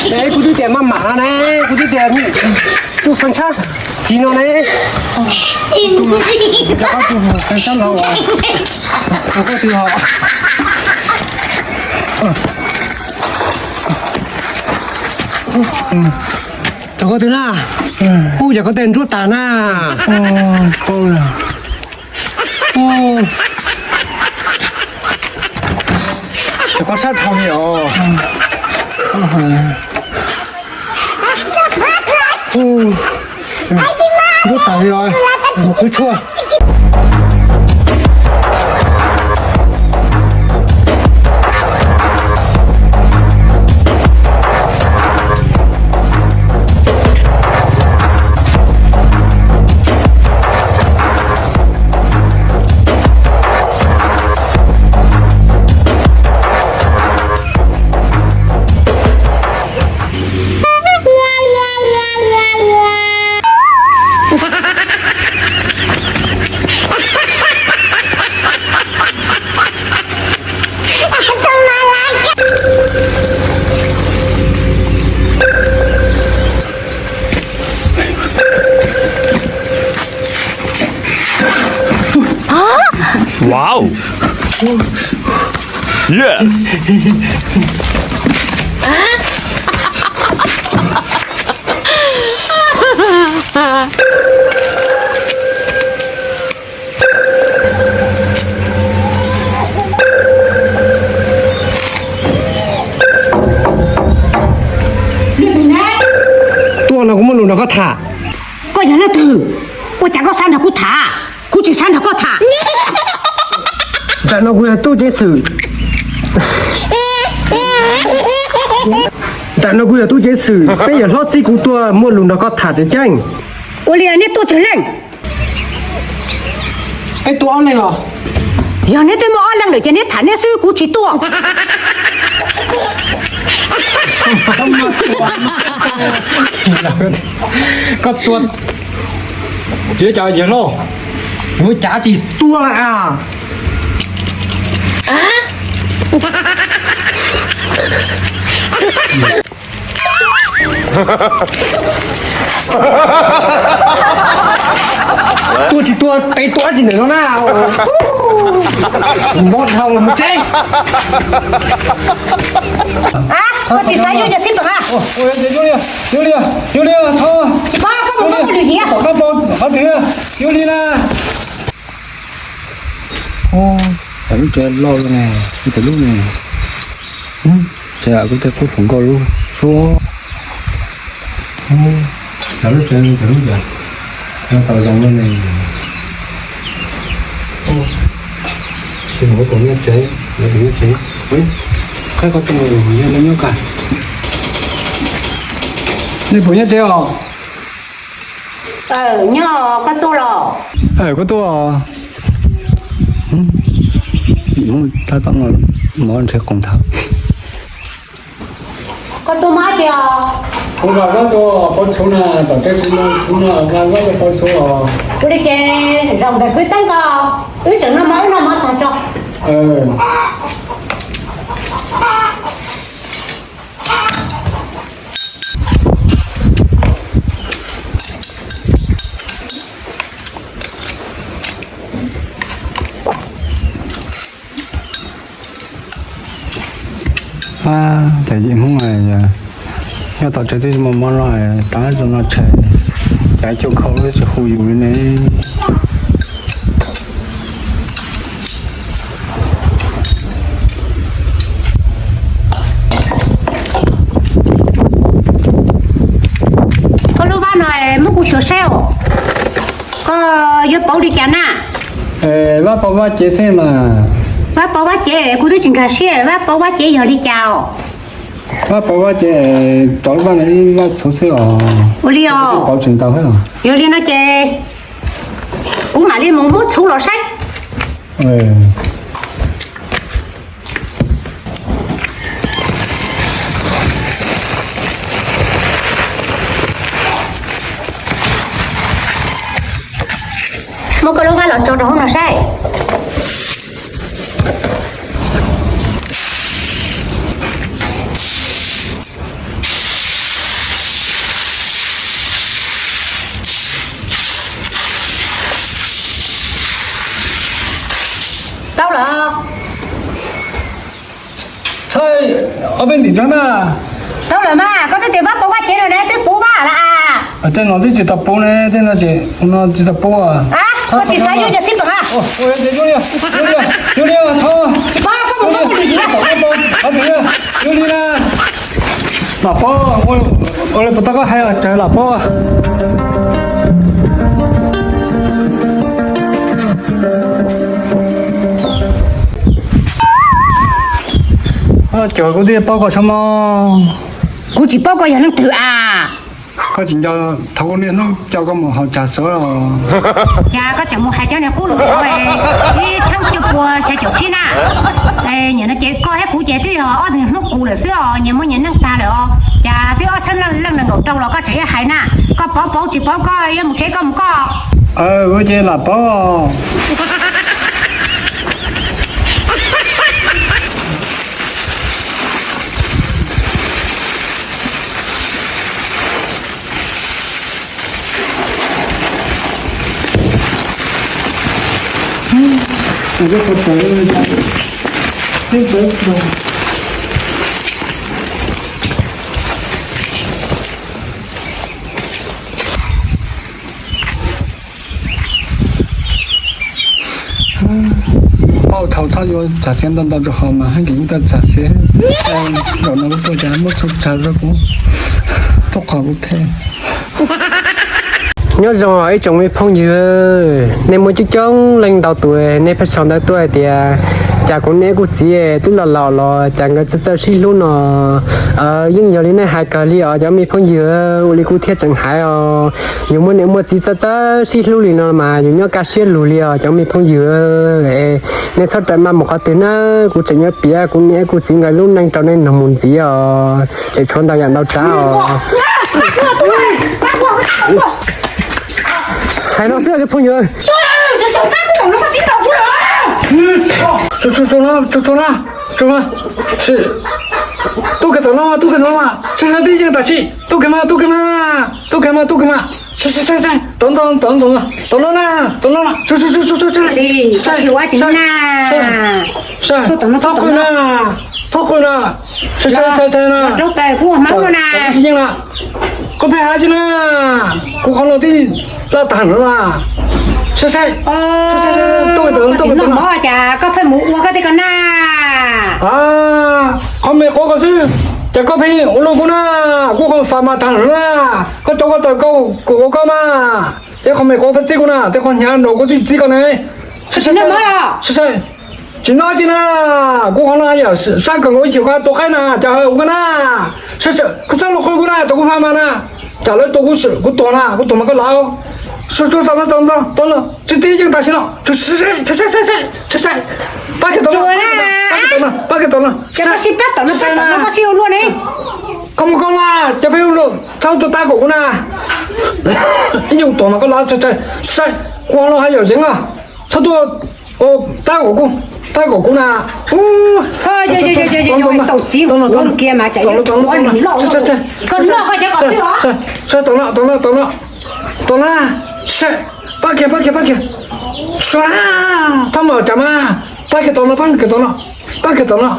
Kuv twb tias maj mam no ne, kuv twb tias tus feem sab xis no ne. Rau koj tus feem sab laug, rau koj tus ho. Rau koj tus na. Ub, yog koj tej nruab tas na. Rau koj sab dhau li os. Nruab tas li os, mus qhwv tshuaj. Wow. Yes. Tuaj no kuv muaj lus nrog koj tham. Koj yog leej twg? Ua cas koj xav nrog kuv tham? Kuv tsis xav nrog koj tham. Ntawm no kuv yog tub ceev xwm. Ntawm no kuv yog tub ceev xwm, peb yog hlob txib kuv tuaj muaj lus nrog koj tham tseem ceeb. Ua li neb tuaj tsawg leej? Peb tuaj ob leeg os. Yog neb twb muaj ob leeg lawm ces neb tham neb xwb, kuv tsis tuaj. Koj tuaj, yog cov yawg hlob, kuv cav tsis tuaj lawm a. Tuaj tsis tuaj, peb tuaj tsis ntawm no na. Mob dhau los mus tsev. Koj tsis xav yuav cov xib peem a? Tsis pab koj mus koj lwm yam. Tam lub tsev loj ne, tam lub ne. Ces kuv tej qub phoom nkauj lub suab. Tam lub tsev tam lub yam, tau zoo lawm ne. Tsis mus pum nyob tsev, pum nyob tsev. Qhib qhov rooj, nyob nyob ka. Nej pum nyob tsev os? Nyob, koj tuaj los? Koj tuaj. Tab tom no mov nrhiav qoos thawv. Koj tuaj mov dab tsi os? Kuv nqa mov tuaj pov txhuv na, tom tej txiv no txhuv no, nqa mov tuaj pov txhuv os. Ua li ces zaum ntawm kwv tij ko, wb tseem noj mov, wb noj mov tag tso. Cov yim Hmoob, nyob tom tsev twb tsis muaj mov noj, tav zoo no tshem, cav cuaj khau twb tsis hu yus li ne. Koj lub vab no muab kuv xyuas saib os. Koj yuav pauv li cas na? Vab pauv vab cev xwb mas. Vab pauv vab cev, kuv twb tsis nkag siab vab pauv vab cev yog li cas os. Vab pauv vab cev, rov lub vab no ib vab txhuv xwb os. Ua li os. Pauv tsis ntau thiab os. Yog li no ces kuv mam li mus muab txhuv los saib. Muab koj lub vab los tso rau hauv no saib. Peb ntim tso na. Tau lawm mas, koj twb tias pab pauv vaj tsev no ne, twb pub vaj lawm a. Tej no twb tsis tau pub ne, tej no ces no tsis tau pub. Koj tsis xav yuav cov xib peem a? Yuav li, yuav li, yuav li na. Lam Paub, ua li puas tau koj hais, lam Paub. Cov kuv twb paub koj tshaj mog. Kuv tsis paub koj yog leej twg a. Koj tsis nco thaum kuv niaj hnub coj koj mus haus tsag xwb los? Cas koj tseem mus hais cov niag qub lus, ib txhiab cuaj pua xya caum tsib na. Nim no ces koj thiab kuv ces twb yog ob tug niag hnub qus lawm xwb os, nyias muaj nyias neej tag lawm os. Cas twb ob txhiab leej nees nkaum rau los koj tseem hais na. Koj paub paub tsis paub koj yuav mus tsev koj mus koj. Ces lam paub. Paub thaum txhob yuav tsam xiav ntau ntau rau hauv mas heev, kis ib tag tsam xiav zaum no kuv tuaj cas muab txhua tsam rau kuv, tub qhov kuv thiab. Nyob zoo ib tsoom me phooj ywg, nej muaj coob coob leej ntau tus nej pheej sau ntawv tuaj hais tias cas kuv niam kuv txiv twb los laus los cas nkawd txawj txawj sib hlub no. Yeej yog li nej hais kawg li os cov me phooj ywg, ua li kuv thiaj tseem hais os. Yus muaj niam muaj txiv txawj txawj sib hlub li no mas yus nyob kaj siab lug li os cov me phooj ywg. Nej txhob rawm maj mus qhov twg na, kuv tseem yuav piav kuv niam kuv txiv nkawd lub neej rau nej mloog mus ntxiv os, tseem tshuav ntau yam ntau tsav os. Hais no xwb cov phooj ywg. Tub kiag tom no, tub kiag tom no, tub kiag tom no, tub kiag mas, tub kiag mas, tub kiag mas, tub kiag mas, saib saib saib, tom no, tom no na, tom no, saib saib saib, thov qw na, thov qw na, saib saib saib na, yeej na, koj pheej hais tsis na, kuv qhov no twb loj tag lawm na, saib saib, tub kiag tom no, tub kiag tom no, cas koj pheej mus ua koj tej ko na. Qhov me quav ko xwb, cas koj pheej ua luaj kuv na, kuv qhov fam mas tag lawm na, koj rau koj taws koj kuv ua koj mas, ces qhov me quav pheej txib kuv na, tej qhov hnyav nraum kuv twb txib koj ne. Tsis noj tsis na, kuv qhov no yam sab kawg nkaus ib chim koj tua qaib na, cas ua koj na, koj txhob los qhov kuv na, tua kuv fam mas na, cas lawv tua kuv, kuv tuag na, kuv tuag mas koj laus. Tib tib yeej tam sim no, pab kiag tom no, pab kiag tom no, pab kiag tom no, koj mus koj na, cov peb ua luaj, txhob tuaj tab kaum kuv na, ib nyuag tuag mas koj laus, kuv qhov no haj yam zeeg na, txhob tuaj tab kaum kuv, tab kaum kuv na. Tom no, tom no, tom no, pab kiag, pab kiag, pab kiag, txhob mus tsam mas, pab kiag tom no, pab kiag tom no, pab kiag tom no.